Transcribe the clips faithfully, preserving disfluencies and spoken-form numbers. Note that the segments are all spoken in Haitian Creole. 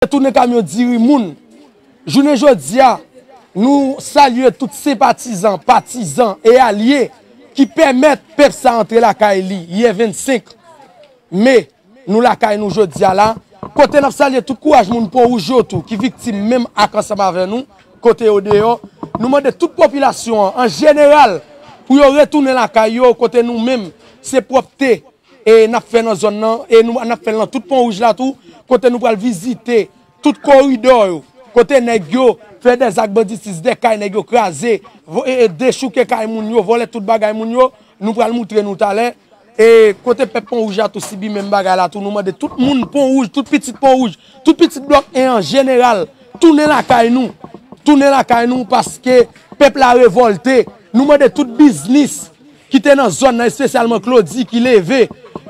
Tounen kamyon diri moun. Jounen jodi a, nou salye tout senpatizan, patizan e alye ki pèmèt pèp sa antre lakay li yè vennsenk me. Nou lakay nou jodi a la, kote n ap salye tout kouraj moun Pon Wouj yo tou ki viktim menm ak ansanm avè nou, kote yo deyò. Nou mande tout popilasyon an, an jeneral, pou yo retounen lakay yo, kote nou menm, se pwòpte e n ap fè nan zòn nan, e nou, n ap fè l nan tout Pon Wouj la tou, kote nou pral vizite tout koridò yo, kote nèg yo fè dèzak banditis, dè kay nèg yo kraze, vo-, e, e dechouke kay moun yo, vòlè tout bagay moun yo, nou pral moutre nou talè. E kote pèp Pon Wouj la tou sibi menm bagay la tou, nou mande tout moun Pon Wouj, tout pitit Pon Wouj, tout pitit Blòk en an jeneral, tounen lakay nou, tounen lakay nou paske pèp la revòlte. Nou mande tout biznis ki te nan zòn nan, espesyalman Klodi ki leve,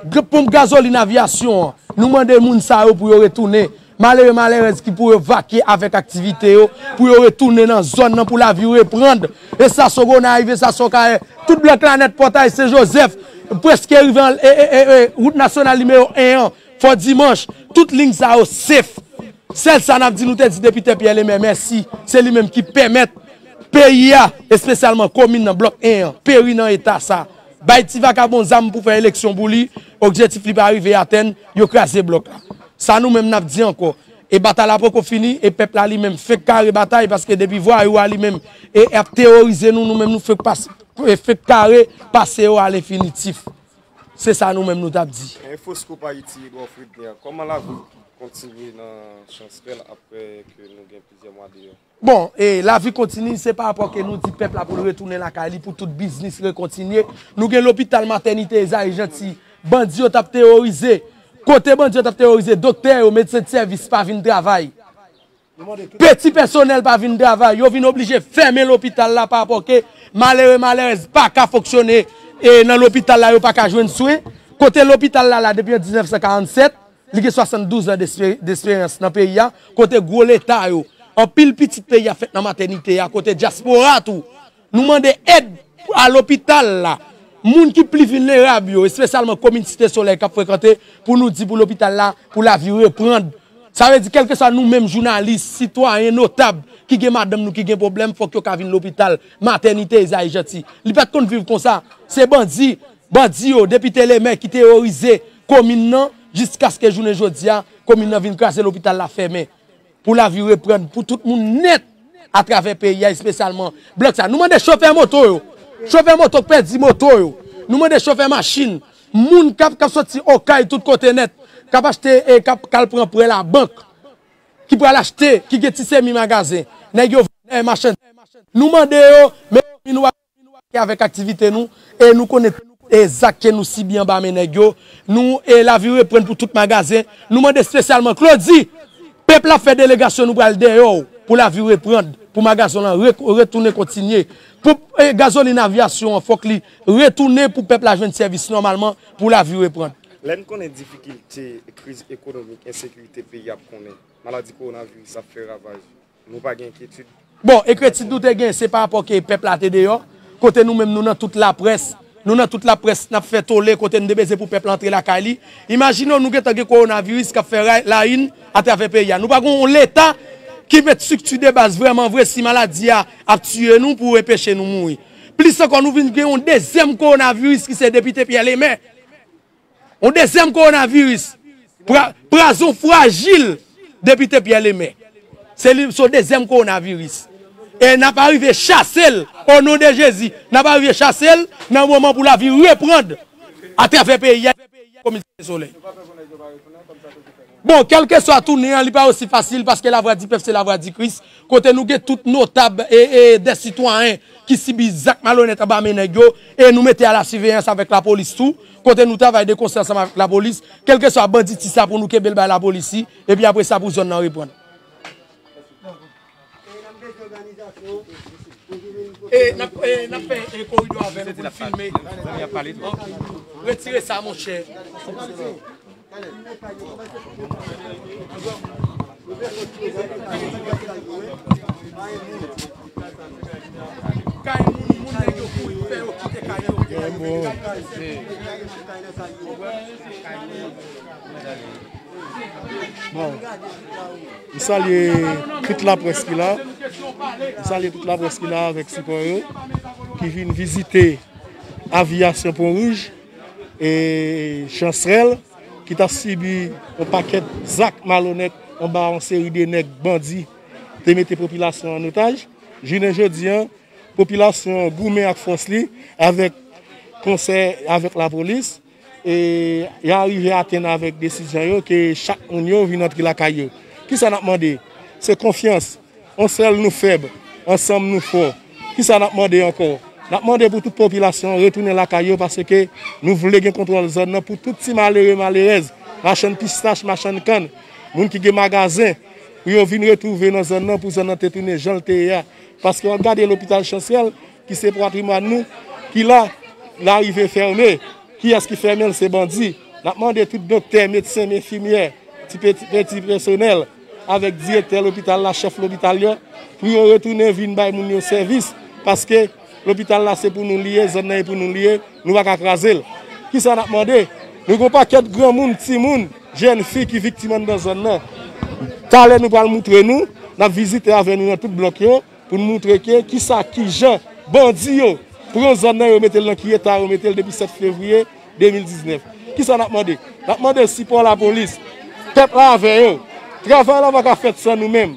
g-, ponp gazolin Aviyasyon an, nou mande moun sa yo pou yo retounen. Malere, malerèz ki pou yo vakye avèk aktivite yo, pou yo retounen nan zòn nan pou lavi reprann. Estasyon Gonayiv, estasyon Kayè, tout Blòk la nèt, Pòtay Sen Jozèf, prèske rive an, e, e, e, e, wout nasyonal nimewo en an, Fò Dimanch, tout liy sa yo sef. Sèl sa n ap di, nou te di Depite Pyè Lemè mèsi, se li menm ki pèmèt peyi a, espesyalman komin nan, Blòk en an, peri nan eta sa. Bay ti vakabon zam pou fè eleksyon pou li, objektif li pa rive atenn, yo kraze Blòk la. Sa nou menm n ap di ankò. E batay la poko fini, e pèp la li menm fenk kare batay, paske depi vwayou a li menm, e ap teworize nou, nou menm nou fenk pase, e fenk kare pase yo alenfinitif. Se sa nou menm nou t ap di. E Fosco Haiti Edouard Fredner, kòman lavi kontinye nan Chanspèl apre ke nou gen plizyè mwa deyò? Bon, e lavi kontinye, se pa rapò ke nou di pèp la pou l retounen lakay li, pou tout biznis rekontinye. Nou gen lopital, matènite, Ezayi Janti, bandi yo t ap teworize. Kote bandi yo t ap teworize, doktè yo, medsen de sèvis pa vin travay. Peti pèsonèl pa vin travay. Yo vin oblije fèmen lopital la pa rapò ke malere, malerèz pa ka fonksyone, e nan lopital la, yo pa ka jwenn swen. Kote lopital la la depi an diznèf san karannsèt, li gen swasanndouz an despe-, desperans nan peyi a, kote gwo leta yo, anpil pitit peyi a fèt nan matènite a, kote dyaspora tou. Nou mande èd a lopital la. Moun ki pli vilnerab yo, espesyalman komin Site Solèy k ap frekante, pou nou di pou lopital la, pou lavi reprann. Sa vle di, kèlkeswa nou menm jounalis, sitwayen, notab, ki gen madanm nou ki gen pwoblèm, fòk yo ka vin lopital, matènite Ezayi Janti. Li pa t konn viv konsa. Se bandi, bandi yo, Depite Lemè ki teworize komin nan, jiskaske jounen jodi a, komin nan vin kraze, lopital la fèmen. Pou lavi reprann, pou tout moun nèt atravè peyi a, espesyalman Blòk sa. Nou mande chofè moto yo, chofè moto k pèdi moto yo. Nou mande chofè machin, moun k ap, k ap soti Okay tout kote nèt, k ap achte e k ap, k al pran prè labank, ki pral achte, ki gen ti semi magazen. Nèg yo vannè machandiz. Nou mande yo, men nou avèk aktivite nou, e nou konnen e zak ke nou sibi anba men nèg yo. Nou, e lavi reprann pou tout magazen. Nou mande espesyalman, Claudy, pèp la fè delegasyon, nou pral dèyè w pou lavi reprann, pou magazen lan re-, retounen kontinye. Pou, e, gazolin Aviyasyon an, fòk li retounen pou pèp la jwenn sèvis nòmalman, pou lavi reprann. Lè n konnen difikilte, kriz ekonomik, ensekirite peyi ap konnen, maladi kowonaviris ap fè ravaj. Nou pa gen enkyetid. Bon, enkyetid nou te gen, se pa rapò ke pèp la te deyò, kote nou menm nou nan tout laprès, nou nan tout laprès, n ap fè tole, kote n te bezwen pou pèp la antre lakay li. Imajine w, nou gentan gen kowonaviris k ap fè ray-, layini atravè peyi a. Nou pa gen yon leta ki met estrikti de baz vrèman vre si maladi a ap tiye nou pou enpeche nou mouri. Plis ankò, nou vin gen yon dezyèm kowonaviris ki se depite Pyè Lemè. Yon dezyèm kowonaviris. Pra-, prazon frajil depite Pyè Lemè. Se li, se yon dezyèm kowonaviris. E n ap arive chase l, o non de Jezi. N ap arive chase l nan moman pou lavi reprann atravè peyi a. Komite Solèy. Bon, kèlkeswa tounen an, li pa osi fasil paske Lavwadipèp se Lavwadikris. Kote nou gen tout notab e, e dè sitwayen ki sibi zak malonèt anba men nèg yo, e nou mete a la siveyans avèk lapolis tou, kote nou travay de konsè ansanm avèk lapolis, kèlkeswa banditis la pou nou kenbe l bay lapolis li, epi apre sa pou zòn nan reprann. E n ap, e n ap fè, e, koridò avè nou pou n filme. Retire sa, monchè. Kay moun, moun nèg yo kouri, fè yo kite kay yo. Gen bon. Kay nan kay yo. Bon, m salye tout laprès ki la. M salye tout laprès ki la avèk sipò yo, ki vin vizite aviyasyon Pon Wouj e Chansrèl, ki t ap sibi yon pakèt zak malonèt anba yon seri de nèg bandi te mete popilasyon an otaj. Jounen jodi a, popilasyon an goumen ak fòs li, avèk konsèy avèk lapolis, e y a rive atenn avèk desizyon yo ke chak moun yo vin antre lakay yo. Kisa n ap mande? Se konfyans. On sèl nou fèb, ansanm nou fò. Kisa n ap mande ankò? N ap mande pou tout popilasyon an retounen lakay yo, paske nou vle gen kontwòl zòn nan pou tout ti malere, malerèz, machann pistach, machann kann, moun ki gen magazen, pou yo vin retwouve nan zòn nan, pou zòn nan te tounen jan l te ye a. Paske w ap gade lopital Chansrèl, ki se patrimwàn nou, ki la, l arive fèmen. Kiyès ki fèmen l? Se bandi. N ap mande tout doktè, medsen, enfimyè, ti peti, peti pèsonèl, avèk direktè lopital la, chèf lopital yo, pou yo retounen vin bay moun yo sèvis, paske lopital la se pou nou li ye, zòn nan e pou nou li ye, nou pa ka kraze l. Kisa n ap mande? Nou gen yon pakèt granmoun, timoun, jèn fi ki viktim anndan zòn nan. Talè nou pral moutre nou, n ap vizite avè nou nan tout blòk yo, pou n moutre ke kisa, kijan bandi yo pran zòn nan, yo mete l nan ki eta yo mete l depi sèt fevriye de mil diznèf. Kisa n ap mande? N ap mande sipò lapolis. Pèp la avè yo. Travay la pa ka fèt san nou menm.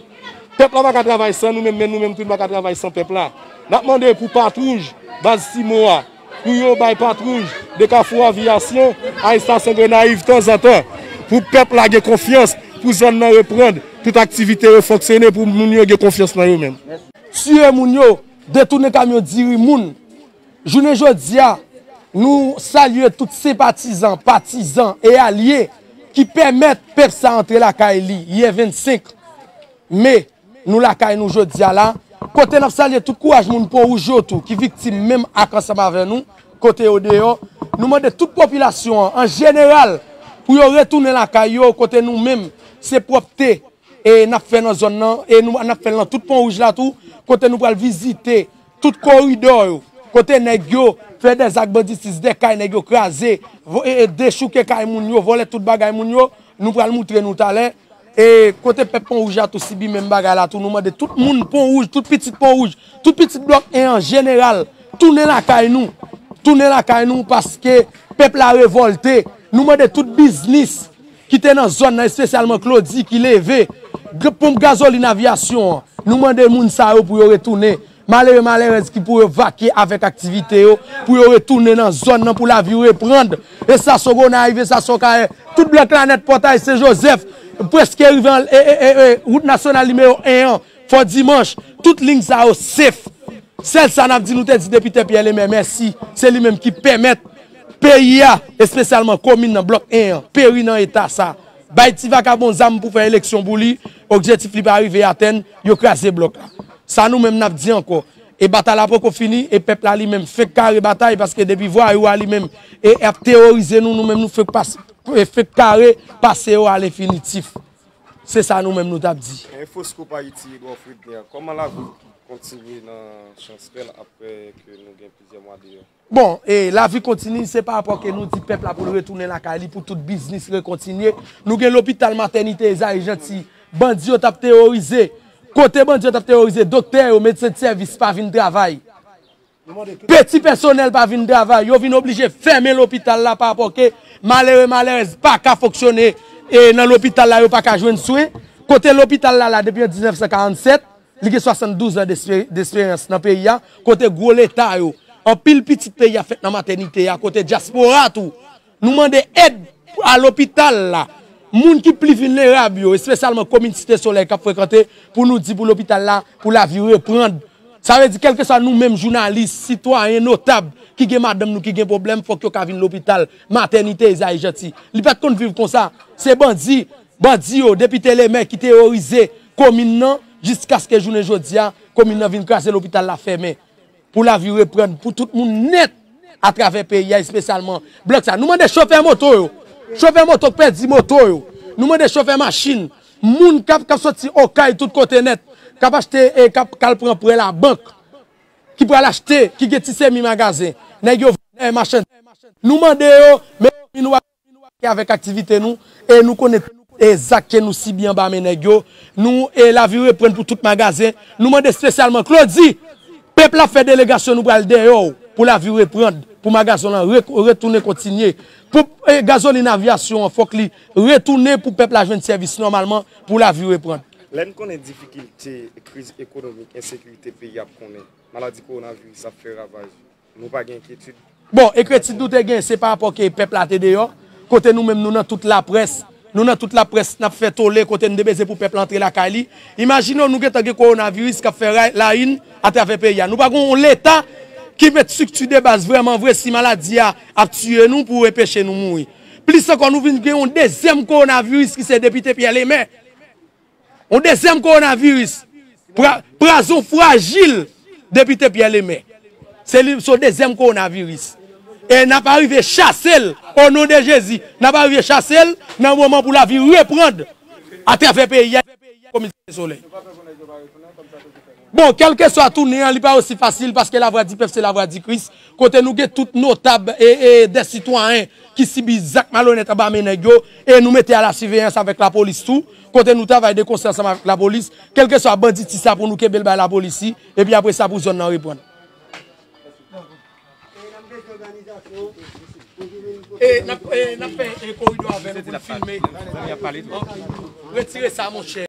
Pèp la pa ka travay san nou menm, men nou menm tou nou pa ka travay san pèp la. N ap mande pou Patwouj, baz Simo a, pou yo bay Patwouj de Kafou Aviyasyon a estasyon Gonayiv tanzantan, pou pèp la gen konfyans, pou zòn nan reprann, tout aktivite yo fonksyone, pou moun yo gen konfyans nan yo menm. Tiye moun yo, detounen kamyon diri moun. Jounen jodi a, nou salye tout senpatizan, patizan e alye ki pèmèt pèp sa antre lakay li yè vennsenk me. Nou lakay nou jodi a la, kote n ap salye tout kouraj moun Pon Wouj yo tou ki viktim menm ak ansanm avè nou, kote yo deyò. Nou mande tout popilasyon an, an jeneral, pou yo retounen lakay yo, kote nou menm, se pwòpte e n ap fè nan zòn nan, e nou, n ap fè l nan tout Pon Wouj la tou, kote nou pral vizite tout koridò yo, kote nèg yo fè dèzak banditis, de kay nèg yo kraze, vo-, e, e dechouke kay moun yo, vòlè tout bagay moun yo, nou pral moutre nou talè. E kote pèp Pon Wouj la tou sibi menm bagay la tou, nou mande tout moun Pon Wouj, tout pitit Pon Wouj, tout pitit blòk en an jeneral, tounen lakay nou, tounen lakay nou paske pèp la revòlte. Nou mande tout biznis ki te nan zòn nan, espesyalman Klodi ki leve, g-, ponp gazolin aviyasyon an. Nou mande moun sa yo pou yo retounen. Malere, malerèz ki pou yo vakye avèk aktivite yo, pou yo retounen nan zòn nan, pou lavi reprann. Estasyon Gonayiv, estasyon Kayè, tout blòk la nèt, Pòtay Sen Jozèf, prèske rive an, e, e, e, e, wout nasyonal nimewo en an, Fò Dimanch, tout liy sa yo sef. Sèl sa n ap di, nou te di depi tè Pyè Lemè mèsi, se li menm ki pèmèt peyi a, espesyalman komin nan, blòk en an, peri nan eta sa. Bay ti vakabon zam pou fè eleksyon pou li, objektif li pa rive atenn, yo kraze blòk la. Sa nou menm n ap di ankò. E batay la poko fini, e pèp la li menm fenk kare batay, paske depi vwayou a li menm, e ap teworize nou, nou menm nou fenk pase, e fenk kare pase yo alenfinitif. Se sa nou menm nou t ap di. Infoscope Haïti, Edouard Fredner, kòman lavi kontinye nan Chansrèl apre ke nou gen plizyè mwa deyò? Bon, e lavi kontinye, se pa rapò ke nou di pèp la pou l retounen lakay li, pou tout biznis rekontinye. Nou gen lopital, matènite, Ezayi Janti, bandi yo t ap teworize. Kote bandi yo t ap teworize, doktè yo, medsen de sèvis pa vin travay. Peti pèsonèl pa vin travay. Yo vin oblije fèmen lopital la pa rapò ke malere, malerèz pa ka fonksyone, e nan lopital la, yo pa ka jwenn swen. Kote lopital la la depi an diznèf san karannsèt, li gen swasanndouz an despe-, desperans nan peyi a, kote gwo leta yo, anpil pitit peyi a fèt nan matènite a, kote dyaspora tou. Nou mande èd a lopital la. Moun ki pli vilnerab yo, espesyalman komin Site Solèy k ap frekante, pou nou di pou lopital la, pou lavi reprann. Sa vle di, kèlkeswa nou menm jounalis, sitwayen, notab, ki gen madanm nou ki gen pwoblèm, fòk yo ka vin lopital, matènite Ezayi Janti. Li pa t konn viv konsa. Se bandi, bandi yo, depi te lemè ki teworize komin nan, jiskaske jounen jodi a, komin nan vin kraze, lopital la fèmen. Pou lavi reprann, pou tout moun nèt atravè peyi a, espesyalman blòk sa. Nou mande chofè moto yo, chofè moto k pèdi moto yo. Nou mande chofè machin, moun k ap, k ap soti Okay tout kote nèt, k ap achte, e k ap, k al pran prè labank, ki pral achte, ki gen ti semi magazen. Nèg yo vannè machandiz. Nou mande yo, men nou avèk aktivite nou, e nou konnen e zak ke nou sibi anba men nèg yo. Nou, e lavi reprann pou tout magazen. Nou mande espesyalman, Claudy, pèp la fè delegasyon, nou pral dèyè w pou lavi reprann, pou magazen lan re-, retounen kontinye. Pou, e, gazolin avyasyon an, fòk li retounen pou pèp la jwenn sèvis nòmalman, pou lavi reprann. Lè n konnen difikilte, kriz ekonomik, ensekirite peyi ap konnen, maladi kowonaviris ap fè ravaj, nou pa gen enkyetid? Bon, enkyetid nou te gen, se pa rapò ke pèp la te deyò, kote nou menm nou nan tout laprès, nou nan tout laprès, n ap fè tole kote n te bezwen pou pèp la antre lakay li. Imajine w, nou gentan gen kowonaviris k ap fè ray-, layini atravè peyi a. Nou pa gen yon leta ki met estrikti de baz vrèman vre si maladi a ap tiye nou pou enpeche nou mouri. Plis ankò, nou vin gen yon dezyèm kowonaviris ki se depite Pyè Lemè. Yon dezyèm kowonaviris. Pra-, pwazon frajil depite Pyè Lemè. Se li, se yon dezyèm kowonaviris. E n ap arive chase l, o non de Jezi. N ap arive chase l nan moman pou lavi reprann atravè peyi a. Komite Solèy. Bon, kèlkeswa tounen an, li pa osi fasil paske Lavwadipèp se Lavwadikris. Kote nou gen tout notab e, e dè sitwayen ki sibi zak malonèt anba men nèg yo, e nou mete a la siveyans avèk lapolis tou, kote nou travay de konsè ansanm avèk lapolis, kèlkeswa banditis sa pou nou kenbe l bay lapolis li, epi apre sa pou zòn nan reprann. E n ap, e n ap fè, e, koridò avè nou pou n filme. Retire sa, monchè.